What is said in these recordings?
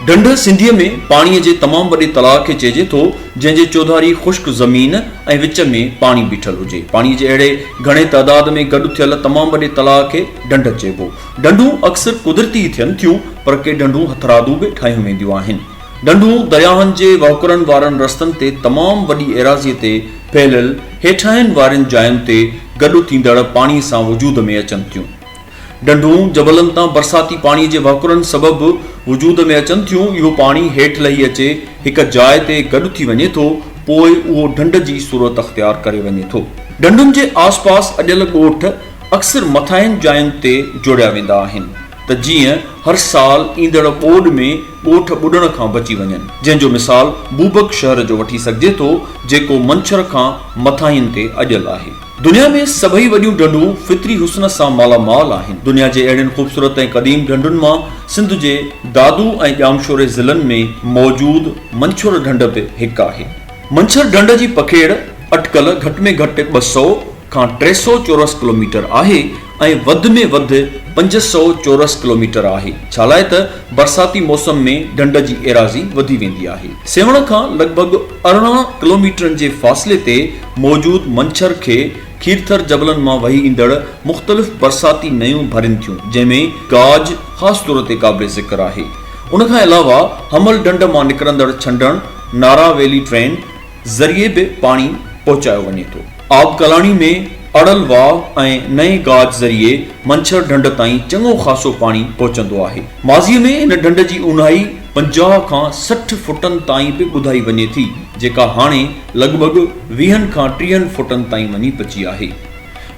ڍنڍ سنڌيء ۾ پاڻيء جي تمام وڏي تلاء کي چئجي ٿو، جنهن جي چوڌاري خشڪ زمين ۽ وچ ۾ پاڻي بيٺل هجي. پاڻيء جي اهڙي گهڻي تعداد ۾ گڏ ٿيل تمام وڏي تلاء کي ڍنڍ چئبو. ڍنڍون اڪثر قدرتي ئي ٿين ٿيون، پر ڪي ڍنڍون هٿرادو به ٺاهيون وينديون آهن. ڍنڍون درياهن جي وهڪرن وارن رستن تي تمام وڏي ايراضيء تي ڦهليل هيٺاهين وارين جاين تي گڏ ٿيندڙ پاڻيء سان وجود ۾ اچن ٿيون. ڍنڍون جبلن تان برساتي پاڻي جي وهڪرن سبب وجود ۾ اچن ٿيون، اهو پاڻي هيٺ لهي اچي هڪ جاء تي گڏ ٿي وڃي ٿو، پوء اهو ڍنڍ جي صورت اختيار ڪري وڃي ٿو. ڍنڍن جي آس پاس اڏيل ڳوٺ اڪثر مٿاهين جاين تي جوڙيا ويندا آهن ته جيئن هر سال ايندڙ ٻوڏ ۾ ڳوٺ ٻڏڻ کان بچي وڃن، جنهن جو مثال بوبڪ شهر جو وٺي سگهجي ٿو، جيڪو منڇر کان مٿاهين تي اڏيل آهي. دنيا ۾ سڀئي وڏيون ڍنڍون فطري حسن سان مالا مال آهن. دنيا جي اهڙين خوبصورت ۽ قديم ڍنڍن مان سنڌ جي دادو ۽ ڄامشوري ضلعن ۾ موجود منڇر ڍنڍ به هڪ آهي. منڇر ڍنڍ جي پکيڙ اٽڪل گهٽ ۾ گهٽ 200 کان 300 چورس ڪلوميٽر آهي ۽ وڌ ۾ وڌ 500 چورس ڪلوميٽر آهي، ڇالاء ته برساتي موسم ۾ ڍنڍ جي ايراضي وڌي ويندي آهي. سيوهڻ کان لڳ ڀڳ 18 ڪلوميٽرن جي فاصلي تي موجود منڇر کي کيرٿر جبلن مان وهي ايندڙ مختلف برساتي نيون ڀرين ٿيون، جنهن ۾ گاج خاص طور تي قابل ذڪر آهي. ان کان علاوه حمل ڍنڍ مان نڪرندڙ ڇنڊڻ، نارا ويلي ڊرين، ذريعي به پاڻي پهچايو وڃي ٿو. آب ڪلاڻي ۾ اڙل واهه ۽ نئين گاج ذريعي منڇر ڍنڍ تائين چڱو خاصو پاڻي پهچندو آهي. ماضيء ۾ هن ڍنڍ جي اونهائي 50 کان 60 فوٽن تائين به ٻڌائي وڃي ٿي، جيڪا هاڻي لڳ ڀڳ ويهن کان ٽيهن فوٽن تائين وڃي پچي آهي.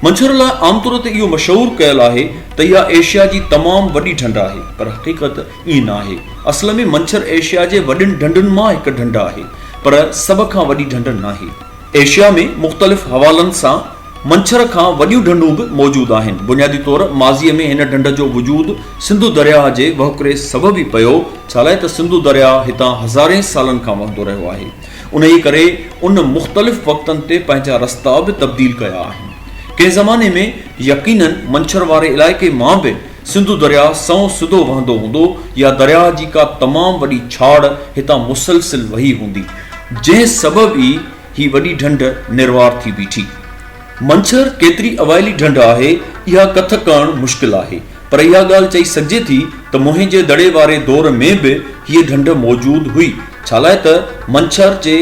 منڇر لاء عام طور تي اهو مشهور ڪيل آهي ته اها ايشيا جي تمام وڏي ڍنڍ آهي، پر حقيقت ائين نه آهي. اصل ۾ منڇر ايشيا جي وڏين ڍنڍن مان هڪ ڍنڍ آهي، پر سڀ کان وڏي ڍنڍ ناهي. ايشيا ۾ مختلف حوالن سان منڇر کان وڏيون ڍنڍون به موجود آهن. بنيادي طور ماضيء ۾ هن ڍنڍ جو وجود سنڌو درياهه جي وهڪري سبب ئي پيو، ڇالاء ته سنڌو درياهه هتان هزارين سالن کان وهندو رهيو آهي. انهيء ڪري ان مختلف وقتن تي پنهنجا رستا به تبديل ڪيا آهن. ڪنهن زماني ۾ يقيناً منڇر واري علائقي مان به سنڌو درياهه سنئون سڌو وهندو هوندو يا درياهه جي ڪا تمام وڏي ڇاڙ هتان مسلسل وهي هوندي، جنهن سبب ئي هي وڏي ڍنڍ نروار ٿي بيٺي. منڇر ڪيتري اوائلي ڍنڍ آهي، اها ڪٿ ڪرڻ مشڪل آهي، پر اها ڳالهه چئي سگهجي ٿي ته موهين جي دڙي واري دور ۾ به هيء ڍنڍ موجود هئي، ڇالاء ته منڇر جي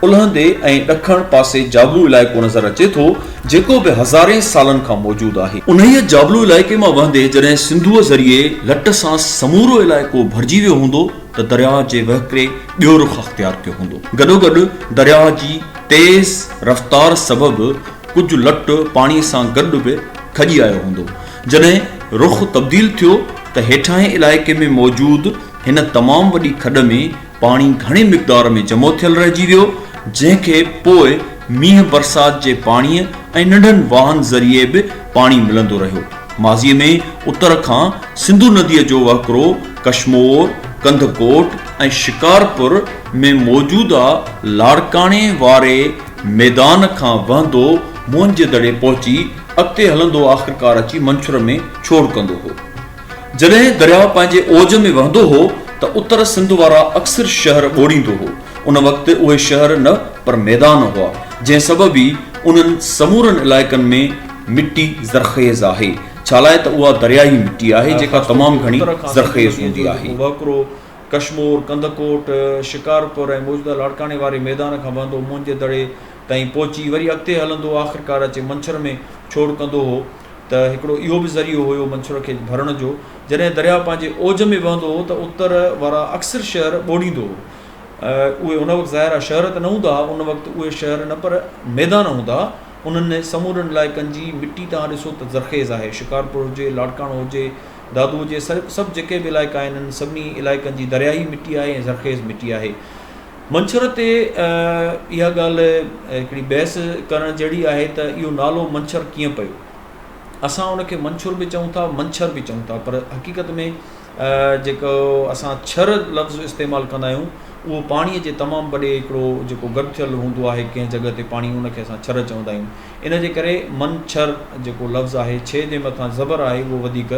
الهندي ۽ ڏکڻ پاسي جابلو علائقو نظر اچي ٿو، جيڪو به هزارين سالن کان موجود آهي. انهيء جابلو علائقي مان وهندي جڏهن سنڌوء ذريعي لٽ سان سمورو علائقو ڀرجي ويو هوندو ته درياهه جي وهڪري ٻيو رخ اختيار ڪيو هوندو. گڏوگڏ درياهه جي تيز رفتار سبب ڪجهه لٽ پاڻي سان گڏ به کڄي آيو هوندو. جڏهن رخ تبديل ٿيو ته هيٺاهين علائقي ۾ موجود هن تمام وڏي کڏ ۾ پاڻي گهڻي مقدار ۾ جمع ٿيل رهجي ويو، جنهن کي پوء مينهن برسات جي پاڻيء ۽ ننڍن واهن ذريعي به پاڻي ملندو رهيو. ماضيء ۾ اتر کان سنڌو نديء جو وهڪرو ڪشمور، ڪنڌڪوٽ ۽ شڪارپور ۾ موجوده لاڙڪاڻي واري ميدان کان وهندو موهن جي دڙي پهچي اڳتي هلندو آخرڪار اچي منڇر ۾ ڇوڙ ڪندو هو. جڏهن درياء پنهنجي اوج ۾ وهندو هو ته اتر سنڌ وارا اڪثر شهر ٻوڙيندو هو. ان وقت اهي شهر نه پر ميدان هئا، جنهن سبب ئي انهن سمورن علائقن ۾ مٽي زرخيز آهي، ڇالاء ته اها درياهي مٽي آهي، جيڪا خاص طور تمام تي گهڻي اتر کان سنڌو زرخيز نديء هوندي جو آهي. جيڪو وهڪرو ڪشمور، ڪنڌڪوٽ، شڪارپور ۽ موجوده لاڙڪاڻي واري ميدان کان وهندو موهن جي دڙي تائين پهچي وري اڳتي هلندو آخرڪار اچي منڇر ۾ ڇوڙ ڪندو هو ته هڪڙو اهو به ذريعو هيو منڇر کي ڀرڻ جو. جڏهن درياء پنهنجي اوج ۾ وهندو هو ته اتر وارا اڪثر شهر ٻوڙيندو هو. اهي ان وقت ظاهر آهي شهر ته نه هوندا ها، ان وقت اهي شهر نه پر ميدان هوندا ها. انهن سمورن علائقن جي مٽي توهان ڏسو ته زرخيز آهي. شڪارپور هجي، لاڙڪاڻو هجي، دادو هجي، سڀ جيڪي به علائقا آهن انهن سڀني علائقن جي درياهي مٽي آهي ۽ زرخيز مٽي آهي. منڇر تي اها ڳالهه هڪڙي بحث ڪرڻ جهڙي آهي ته اهو نالو منڇر ڪيئن پيو؟ اسان ان کي منڇر به چئون ٿا، منڇر به چئون ٿا پر حقيقت ۾ جيڪو اسان ڇر لفظ استعمال ڪندا آهيون اهو پاڻيء جي تمام وڏي هڪڙو جيڪو گڏ ٿيل هوندو آهي ڪنهن جڳهه تي پاڻي ان کي اسان ڇر چوندا آهيون. ان جي ڪري منڇر جيڪو لفظ آهي ڇي جي مٿان زبر آهي اهو وڌيڪ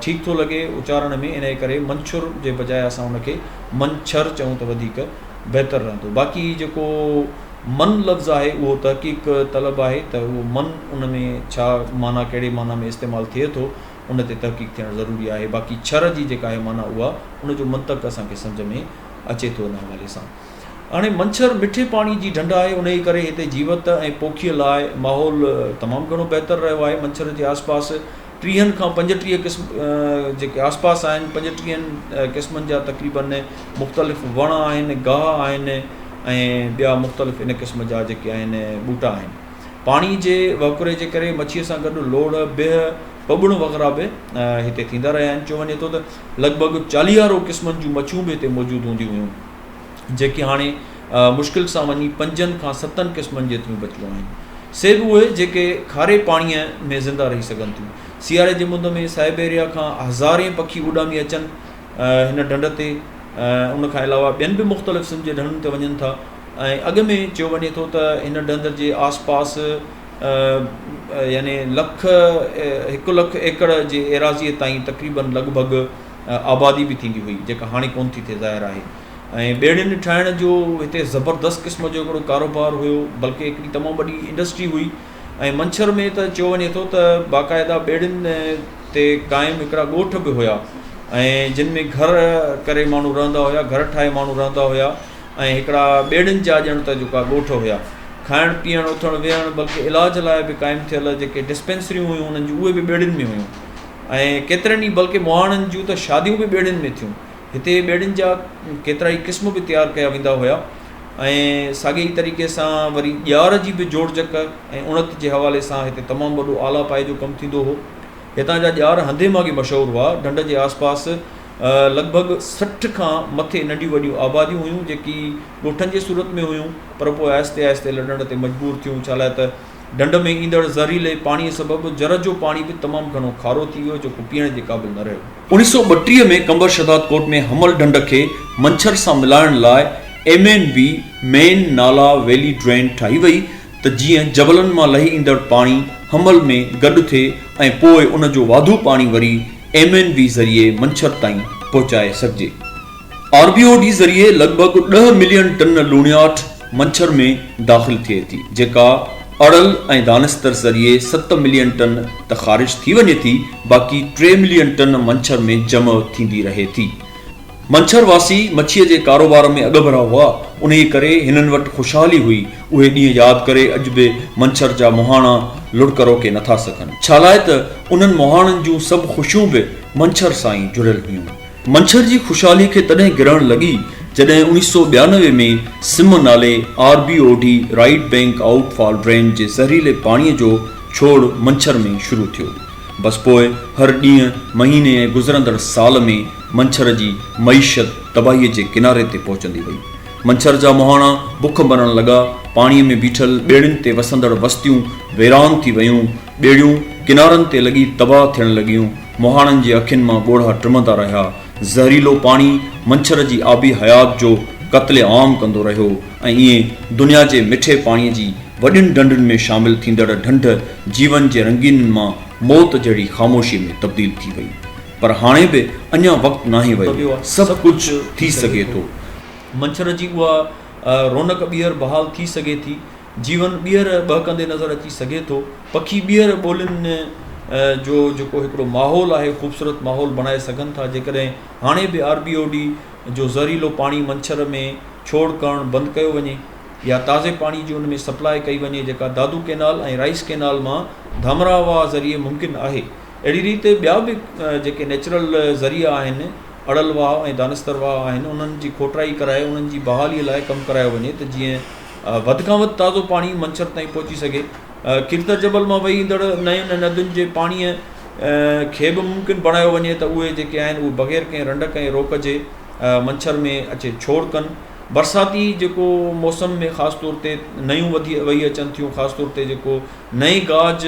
ٺيڪ ٿو لڳي اچارڻ ۾ انهيء ڪري منڇر جي بجاء اسان ان کي منڇر چئون ته وڌيڪ بهتر رهندو. باقي جيڪو من لفظ آهي اهو تحقيق طلب آهي ته اهو من ان ۾ ڇا معنيٰ ڪهڙي معنيٰ ۾ استعمال ٿئي ٿو ان تي تحقيق ٿيڻ ضروري آهي. باقي ڇر جي جيڪا آهي معنيٰ اها ان جو منطق اسان کي سمجهه ۾ اچي ٿو ان حوالي سان. هاڻي منڇر مٺي پاڻي جي ڍنڍ آهي انهيء ڪري هتي جيوت ۽ پوکيء لاء ماحول تمام گهڻو بهتر رهيو آهي. منڇر جي آس پاس ٽيهن کان پنجٽيهه قسم جيڪي آس پاس آهن پنجٽيهن قسمن جا تقريبن مختلف وڻ آهن، گاهه آهن ۽ ٻيا مختلف ان قسم جا جيڪي آهن ٻوٽا آهن. پاڻي جي وهڪري جي ڪري مڇيء سان گڏ لوڙهه، بهه، پٻڻ وغيره به هتي ٿيندا رهيا آهن. چيو وڃي ٿو ته لڳ ڀڳ چاليهارو قسمن جون مڇيون به هتي موجود هونديون هيون. جيڪي هاڻي مشڪل سان وڃي پنجن کان ستن قسمن جيتريون بچيون آهن. سي به اهي جيڪي کاري پاڻيء ۾ زنده رهي سگهن ٿيون. سياري جي مند ۾ سائبيريا کان هزارين پکي اڏامي اچن هن ڍنڍ تي. ان کان علاوه ٻين به مختلف سنڌ جي ڍنڍن تي وڃن ٿا ۽ اڳ ۾ چيو وڃي ٿو ته هن ڍنڍ جي آس پاس يعني لک هڪ لک ايڪڙ جي ايراضيء تائين تقريبن لڳ ڀڳ آبادي به ٿيندي هئي جيڪا هاڻي ڪونه ٿي ٿئي ظاهر آهي ۽ ٻيڙين ٺاهڻ جو هتي زبردست قسم جو هڪڙو ڪاروبار هيو بلڪه هڪڙي تمام وڏي انڊسٽري هئي ۽ منڇر ۾ ته چيو وڃي ٿو ته باقاعده ٻيڙين تي قائم هڪڙا ڳوٺ به هيا ۽ جن ۾ گهر ڪري ماڻهو رهندا هيا گهر ٺاهي ماڻهو رهندا هيا ۽ هڪڙا ٻيڙين جا ڄڻ ته جيڪا ڳوٺ هيا کائڻ پيئڻ اٿڻ ويهڻ بلڪه علاج لاء به قائم ٿيل جيڪي ڊسپينسريون هيون انهن جون اهي به ٻيڙين ۾ هيون ۽ ڪيترن ئي بلڪه مهاڻن جون ته شاديون به ٻيڙين ۾ ٿيون. هتي ٻيڙين جا ڪيترائي قسم به تيار ڪيا ويندا هيا ۽ ساڳئي ئي طريقي سان وري ڄار جي به جوڙجڪ ۽ اڻت جي حوالي سان هتي تمام وڏو اعليٰ پائي جو ڪم ٿيندو هو. هتان جا ڄار هنڌين ماڳي مشهور هئا. ڍنڍ جي آس پاس لڳ ڀڳ 60 کان مٿي ننڍيون وڏيون آباديون هيون جيڪي ڳوٺن جي صورت ۾ هيون پر پوء آهستي آهستي لڏڻ تي مجبور ٿيون ڇالاء ته ڍنڍ ۾ ايندڙ زهريلي پاڻيء سبب جر جو پاڻي به تمام گهڻو کارو ٿي ويو، جيڪو پيئڻ جي قابل نه رهيو. 1932 ۾ قمبر شهدادڪوٽ ۾ حمل ڍنڍ کي منڇر سان ملائڻ لاء ايم اين وي، مين نالا ويلي ڊرين، ٺاهي وئي ته جيئن جبلن مان لهي ايندڙ پاڻي حمل ۾ گڏ ٿئي ۽ پوء ان جو واڌو پاڻي وري ايم اين وي ذريعي منڇر تائين پهچائي سگهجي. آر بي او ڊي ذريعي لڳ ڀڳ ڏهه ملين ٽن لوڻياٺ منڇر ۾ داخل ٿئي ٿي، جيڪا اڙل ۽ دانستر ذريعي ست ملين ٽن ته خارج ٿي وڃي ٿي، باقي ٽي ملين ٽن منڇر ۾ جمع ٿيندي رهي ٿي. منڇر واسي مڇيء جي ڪاروبار ۾ اڳڀرا هئا، انهيء ڪري هنن وٽ خوشحالي هئي، اهي ڏينهن ياد ڪري اڄ به منڇر جا مهاڻا لڙڪ روڪي نٿا سگهن، ڇالاء ته انهن مهاڻن جون سڀ خوشيون به منڇر سان ئي جڙيل هيون. منڇر جي خوشحالي کي تڏهن گرهڻ لڳي جڏهن 1992 ۾ سم نالي R B O D right bank outfall drain جي زهريلي پاڻي جو ڇوڙ منڇر ۾ شروع ٿيو. بس پوء هر ڏينهن، مهيني ۽ گذرندڙ سال ۾ منڇر جي معيشت تباهي جي ڪناري تي پهچندي وئي. منڇر جا مهاڻا بک مرڻ لڳا، پاڻي ۾ بيٺل ٻيڙين تي وسندڙ وستيون ويران ٿي ويون، ٻيڙيون ڪنارن تي لڳي تباهه ٿيڻ لڳيون، مهاڻن جي اکين مان ڳوڙها ٽمندا رهيا. زهريلو پاڻي منڇر جي آبي حيات جو قتل عام ڪندو رهيو ۽ ائين دنيا جي مٺي پاڻي جي وڏين ڍنڍن ۾ شامل ٿيندڙ ڍنڍ جيون جي رنگينين مان موت جهڙي خاموشي ۾ تبديل ٿي وئي. پر هاڻي به اڃا وقت ناهي ويو، سڀ ڪجهه ٿي سگهي ٿو. منڇر جي اها رونق ٻيهر بحال ٿي سگهي ٿي. جيون ٻيهر ٻهڪندي نظر اچي سگهي ٿو. پکي ٻيهر ٻولين جو جيڪو هڪڙو ماحول آهي خوبصورت ماحول بڻائي سگهن ٿا جيڪڏهن هاڻي به آر بي او ڊي جو زهريلو پاڻي منڇر ۾ ڇوڙ ڪرڻ بند ڪيو وڃي يا تازي پاڻي جي ان ۾ سپلاء ڪئي وڃي جيڪا دادو ڪينال ۽ رائيس ڪينال مان ڌامراهه واهه ذريعي ممڪن آهي اهڙي ريت ٻيا به جيڪي نيچرل ذريعا آهن اڙل واهه ۽ دانستر واهه آهن انهن جي کوٽرائي ڪرائي انهن جي بحالي لاء ڪم ڪرايو وڃي ته جيئن وڌ کان وڌ تازو پاڻي منڇر تائين پهچي سگهي. کيرٿر جبل مان وهي ايندڙ نين ۽ ندين جي پاڻيء کي به ممڪن بڻايو وڃي ته اهي جيڪي آهن اهي بغير ڪنهن رنڊڪ ۽ روڪ جي منڇر ۾ اچي ڇوڙ ڪن. برساتي جيڪو موسم ۾ خاص طور تي نيون وڌي وهي اچن ٿيون خاص طور تي جيڪو نئين گاج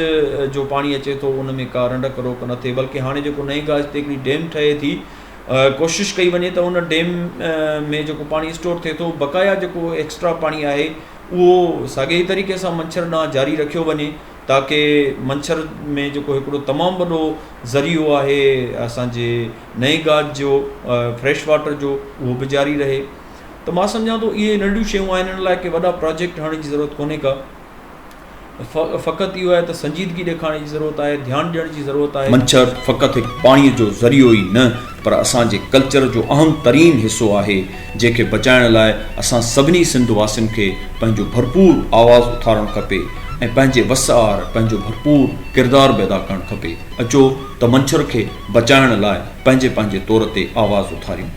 جو پاڻي اچي ٿو ان ۾ ڪا رنڊڪ روڪ نه ٿئي بلڪه هاڻي جيڪو نئين گاج تي هڪڙي ڊيم ٺهي ٿي ڪوشش ڪئي وڃي ته ان ڊيم ۾ جيڪو پاڻي اسٽور ٿئي ٿو بقايا جيڪو ايڪسٽرا پاڻي آهي اهو ساڳئي ئي طريقي سان منڇر ڏانهن جاري رکيو وڃي تاڪه منڇر ۾ جيڪو هڪڙو تمام وڏو ذريعو آهي اسان جي نئين گاج جو فريش واٽر جو اهو به جاري رهي ته مان سمجهان ٿو اهي ننڍيون شيون آهن ان لاء ڪي وڏا پراجيڪٽ هڻڻ جي ضرورت ڪونهي ڪا فقط اهو آهي ته سنجيدگي ڏيکارڻ جي ضرورت آهي، ڌيان ڏيڻ جي ضرورت آهي. منڇر فقط هڪ پاڻيء جو ذريعو ئي نه پر اسان جي ڪلچر جو اهم ترين حصو آهي، جنهن کي بچائڻ لاء اسان سڀني سنڌ واسين کي پنهنجو ڀرپور آواز اٿارڻ کپي ۽ پنهنجي وس آهر پنهنجو ڀرپور ڪردار به ادا ڪرڻ کپي. اچو ته منڇر کي بچائڻ لاء پنهنجي پنهنجي طور تي آواز اٿاريون.